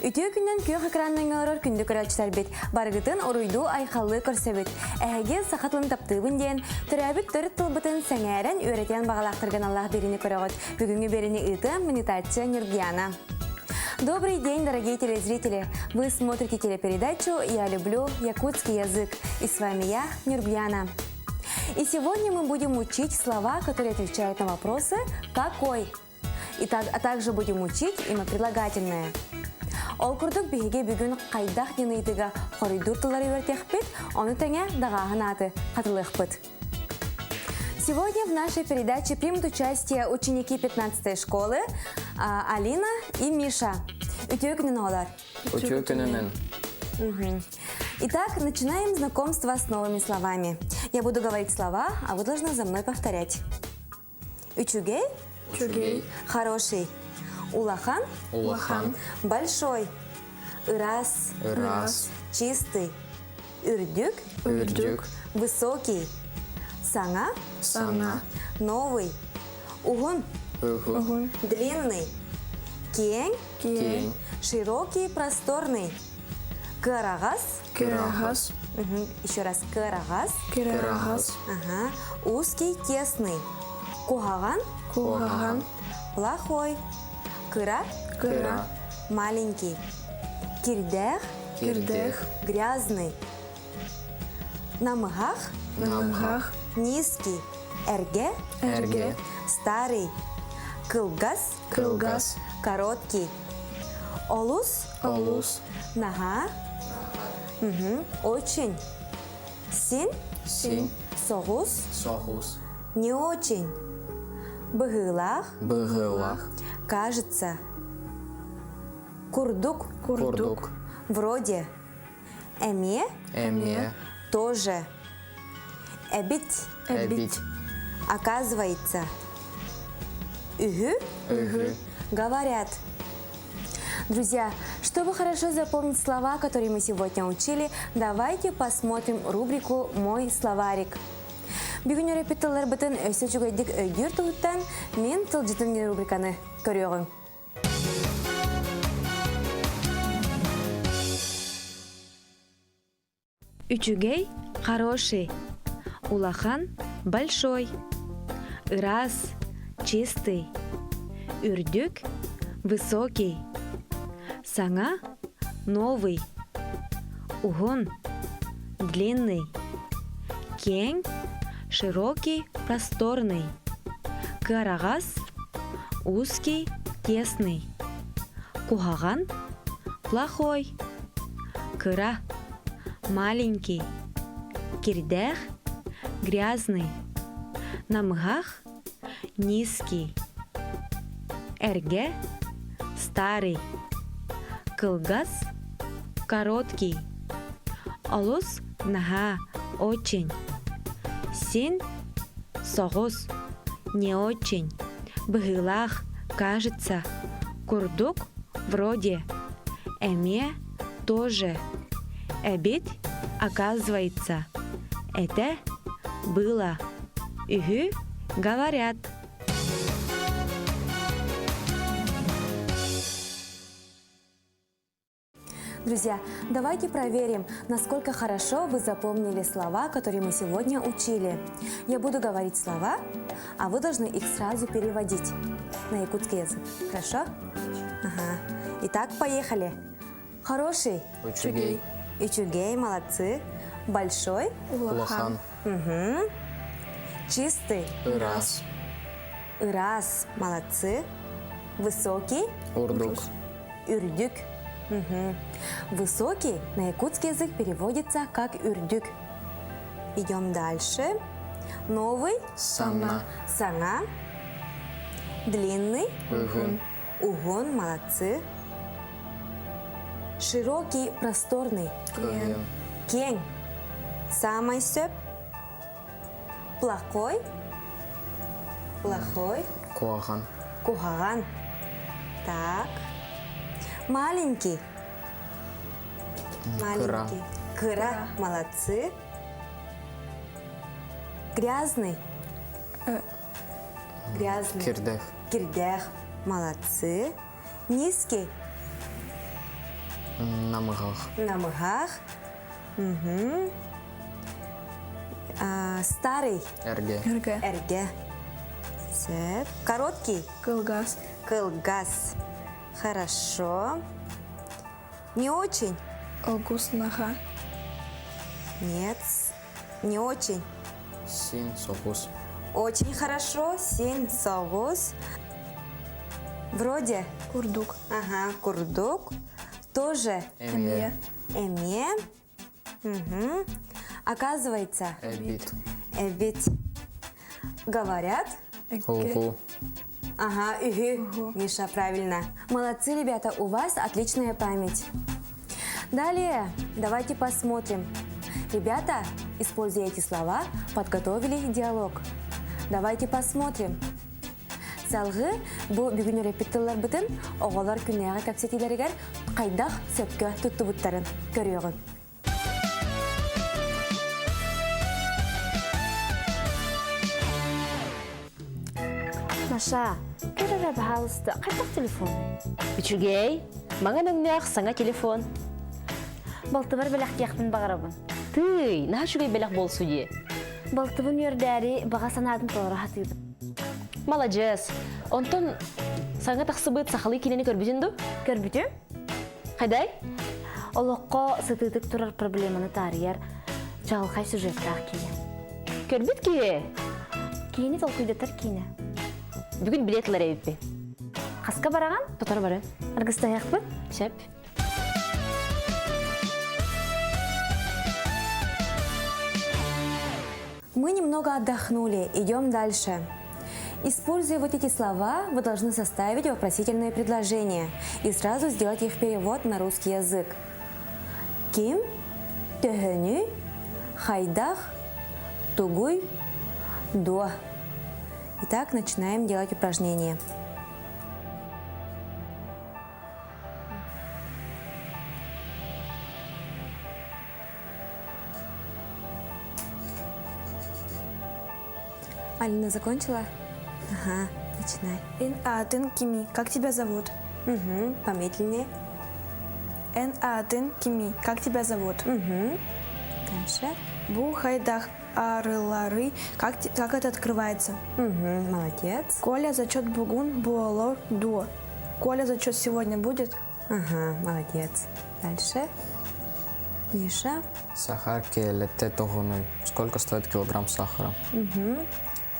Үтүө күннэн күөх экранынан олорор күндү көрөөччүлэрбит, барыгытын уруйдуу айхаллыы көрсөбүт. Эһиги саха тылын таптыыбын диэн, төрөөбүт төрүт тылбытын сэҥээрэн үөрэтиэн баҕалаахтаргын Аллах биэриини көрөҕүт. Бүгүҥҥү биэриини ыытыам Минитачча Нюргияна. Добрый день, дорогие телезрители! Вы смотрите телепередачу «Я люблю якутский язык». И с вами я, Нюргияна. И сегодня мы будем учить слова, которые отвечают на вопросы «Какой?». И так, а также будем учить имя прилагательное. Ол курдук биһиги бүгүн хайдах диэн ыйытыыга хоруйдуур тыллары үөрэтиэхпит, ону тэҥэ даҕааһын ааты хатылыахпыт. Сегодня в нашей передаче примут участие ученики 15 школы Алина и Миша. Үтүө күнүн оҕолор. Үтүө күнүнэн. Итак, начинаем знакомство с новыми словами. Я буду говорить слова, а вы должны за мной повторять. Үчүгэй. Үчүгэй. Хороший. Улахан. Улахан. Большой. Ыраас. Ыраас. Чистый. Үрдүк. Үрдүк. Высокий. Саҥа. Саҥа. Новый. Уһун. Уһун. Длинный. Киэҥ. Киэҥ. Широкий, просторный. Кыараҕас. Кыараҕас. Еще раз кыараҕас. Кыараҕас. Ага. Узкий, тесный. Куһаҕан. Куһаҕан. Плохой. Кыра. Кыра. Маленький. Кирдээх. Кирдээх. Грязный. Намыһах. Намыһах. Низкий. Эргэ. Эргэ. Старый. Кылгас. Кылгас. Короткий. Олус. Олус. Наһаа. Угу. Очень. Син. Син. Соҕус. Соҕус. Не очень. Быһыылаах. Быһыылаах. Кажется. Курдук. Курдук. Вроде. Эмиэ. Эмиэ. Тоже. Эбит. Эбит. Оказывается. Үһү. Үһү. Говорят. Друзья, чтобы хорошо запомнить слова, которые мы сегодня учили, давайте посмотрим рубрику «Мой словарик». Бүгүн үөрэппит тылларбытын өссө үчүгэйдик өйдүүр туһуттан мин тылдьытым диэн рубриканы көрүөҕүҥ. Үчүгэй – хороший, улахан – большой, ыраас – чистый, үрдүк – высокий, саҥа – новый, уһун – длинный, киэҥ – широкий, просторный, кыараҕас – узкий, тесный, куһаҕан – плохой, кыра маленький, кирдээх грязный, намыһах низкий, эргэ старый, кылгас короткий, олус наһаа очень, син соҕус не очень, быһыылаах кажется, курдук вроде, эмиэ тоже. Эбит, оказывается, это было. Үһү говорят. Друзья, давайте проверим, насколько хорошо вы запомнили слова, которые мы сегодня учили. Я буду говорить слова, а вы должны их сразу переводить на якутский язык. Хорошо? Ага. Итак, поехали. Хороший. Үчүгэй. Үчүгэй, молодцы. Большой. Улахан. Угу. Чистый. Ыраас. Ыраас, молодцы. Высокий. Үрдүк. Үрдүк. Угу. Высокий на якутский язык переводится как үрдүк. Идем дальше. Новый. Саҥа. Саҥа. Длинный. Уһун. Уһун, молодцы. Широкий, просторный. Киэҥ. Киэҥ. Саамай сөп. Плохой. Плохой. Куһаҕан. Куһаҕан. Так. Маленький. Маленький. Кыра. Молодцы. Грязный. Грязный. Кирдээх. Кирдээх. Молодцы. Низкий. Намыһах. Намыһах. Угу. А, старый. Эргэ. Эргэ. Эргэ. Сөп. Короткий. Кылгас. Кылгас. Хорошо. Не очень. Олгус наха. Нет, не очень. Син соҕус. Очень хорошо. Син соҕус. Вроде. Курдук. Ага, курдук. Тоже. Эмиэ. Эмиэ. Угу. Оказывается. Эбит. Эбит. Говорят. Угу. Ага, угу. Миша, правильно. Молодцы, ребята, у вас отличная память. Далее, давайте посмотрим. Ребята, используя эти слова, подготовили диалог. Давайте посмотрим. Салгыы бу бүгүн үөрэппит тылларбытын оҕолор күннээҕи кэпсэтиилэригэр хайдах сөпкө туттубуттарын көрүөҕүҥ. Маша, көр эрэ баһаалыста, хайдах телефоный? Үчүгэй, маҥан өҥнөөх саҥа телефон. Балтыбар бэлэхтиэхпин баҕарабын. Тыый, наһаа үчүгэй бэлэх буолсу дии. Балтыбын үөрдээри баҕа санаатын толоро сатыыбын. Маладьыас. Онтон саҥа тахсыбыт сахалыы киинэни көрбүтүн дуу? Көрбүтүм. Хайдай? Олоххо сытыытык турар проблеманы таарыйар чаҕылхай сюжеттаах киинэ. Көрбүт киһи. Киини толкуйдатар киинэ. Бүгүн билет ылар эбиппин. Хаска бараҕан? Тотору бары. Аргыстаһыахпыт? Сөп. Мы немного отдохнули, идем дальше. Используя вот эти слова, вы должны составить вопросительные предложения и сразу сделать их перевод на русский язык. Ким, төһөнү, хайдах, тугуй, дуо. Итак, начинаем делать упражнение. Алина закончила? Ага, начинай. Эн аатыҥ кимий. Как тебя зовут? Угу, помедленнее. Эн аатыҥ кимий. Как тебя зовут? Угу. Дальше. Бу хайдах арылларый. Как, как это открывается? Угу, молодец. Коля зачет бүгүн буолар дуо. Коля зачет сегодня будет? Ага, молодец. Дальше. Миша. Сахар киилэтэ төһөнүй. Сколько стоит килограмм сахара? Угу.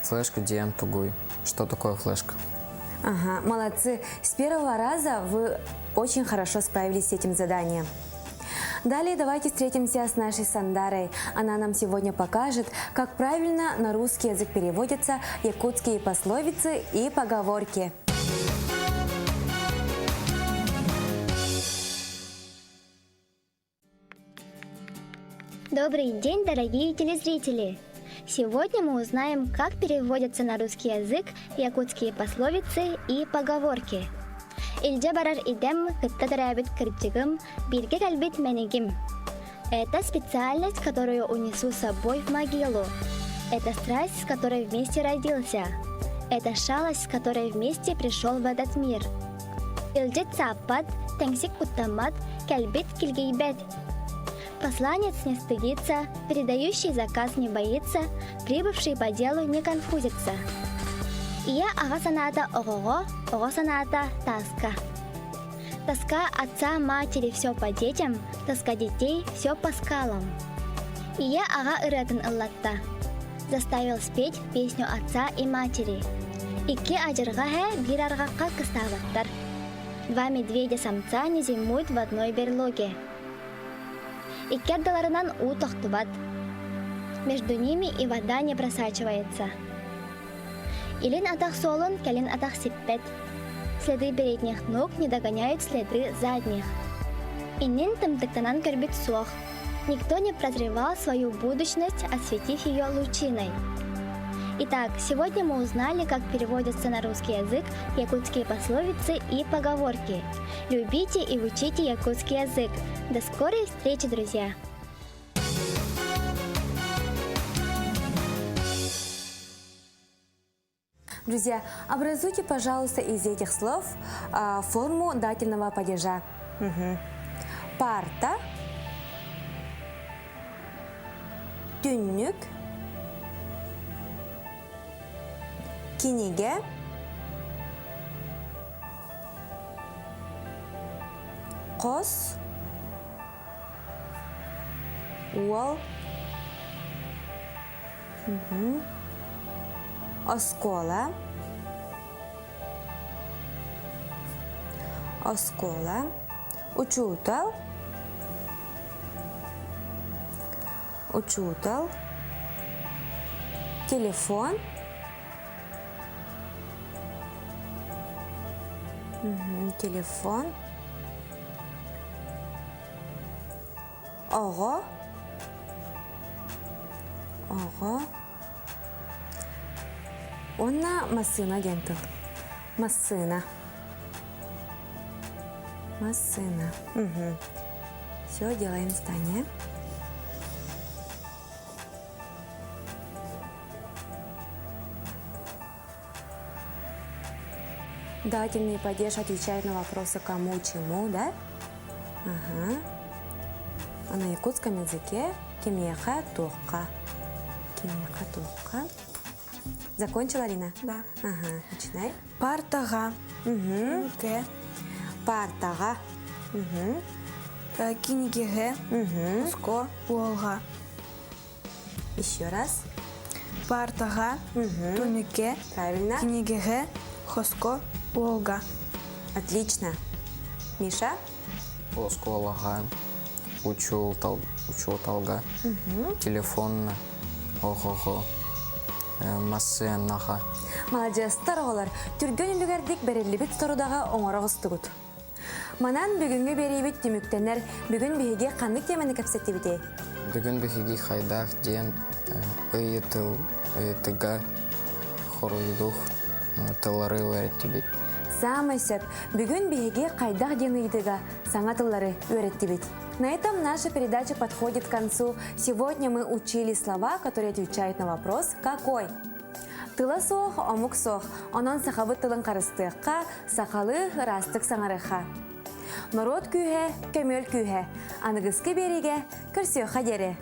Флешка диэн тугуй. Что такое флешка? Ага, молодцы. С первого раза вы очень хорошо справились с этим заданием. Далее давайте встретимся с нашей Сандарой. Она нам сегодня покажет, как правильно на русский язык переводятся якутские пословицы и поговорки. Добрый день, дорогие телезрители! Сегодня мы узнаем, как переводятся на русский язык якутские пословицы и поговорки. Илдьэ барар идэм, кытта төрөөбүт кырдьыгым, бииргэ кэлбит мэнигим. Это специальность, которую унесу с собой в могилу. Это страсть, с которой вместе родился. Это шалость, с которой вместе пришел в этот мир. Илдьит сааппат, тэҥсик куттаммат, кэлбит килгэйбэт. Посланец не стыдится, передающий заказ не боится, прибывший по делу не конфузится. Ийэ аҕа санаата оҕоҕо, оҕо санаата тааска. Тоска отца матери все по детям, тоска детей все по скалам. Ийэ аҕа ырыатын ыллатта. Заставил спеть песню отца и матери. Икки адьырҕа эһэ биир арҕахха кыстаабаттар. Два медведя-самца не зимуют в одной берлоге. Икки ардыларынан уу тохтубат. Между ними и вода не просачивается. Илин атах суолун кэлин атах сиппэт. Следы передних ног не догоняют следы задних. Иннин тымтыктанан көрбүт суох. Никто не прозревал свою будущность, осветив ее лучиной. Итак, сегодня мы узнали, как переводятся на русский язык якутские пословицы и поговорки. Любите и учите якутский язык. До скорой встречи, друзья! Друзья, образуйте, пожалуйста, из этих слов форму дательного падежа. Угу. Парта. Түннүк. Кинигэ. Хос. Уол. Оскуола. Оскуола. Учуутал. Учуутал. Телефон. Телефон. Оҕо. Оҕо. Уонна массыына диэн тыл. Массыына. Массыына. Угу. Все, делаем здание. Дательный падеж отвечает на вопросы кому, чему, да? Ага. А на якутском языке кимиэхэ туохха. Кимиэхэ туохха. Закончила, Арина? Да. Ага, начинай. Партаҕа. Угу. К. Партаҕа. Угу. Кинигэҕэ. Угу. Хоско. Уолга. Еще раз. Партаҕа. Түннүккэ. Правильно. Кинигэҕэ. Хоско. Уолга. Отлично. Миша? Оскуолаҕа, учуутал, учууталга, телефонна, оҕоҕо, массыынаҕа. Маладьыастар оҕолор, түргэн үлүгэрдик бэриллибит сорудаҕы оҥоро оҕустугут. Манан бүгүҥҥү биэриибит түмүктэнэр. Бүгүн биһиги ханнык тиэмэни кэпсэттибитий? Бүгүн биһиги хайдах диэн ыйытыл, ыйытыга хоруйдух тыллары үөрэттибит. Саамай сөп. Бүгүн биһиги хайдах диэн ыйытыга саҥа тыллары үөрэттибит. На этом наша передача подходит к концу. Сегодня мы учили слова, которые отвечают на вопрос «Какой?». Тыла суох, омук суох. Онон сахабыт тылын харыстыахха, сахалыы ыраастык саҥарыахха. Норуот күүһэ, көмүөл күүһэ. Аныгыскы биэриигэ көрсүөххэ диэри.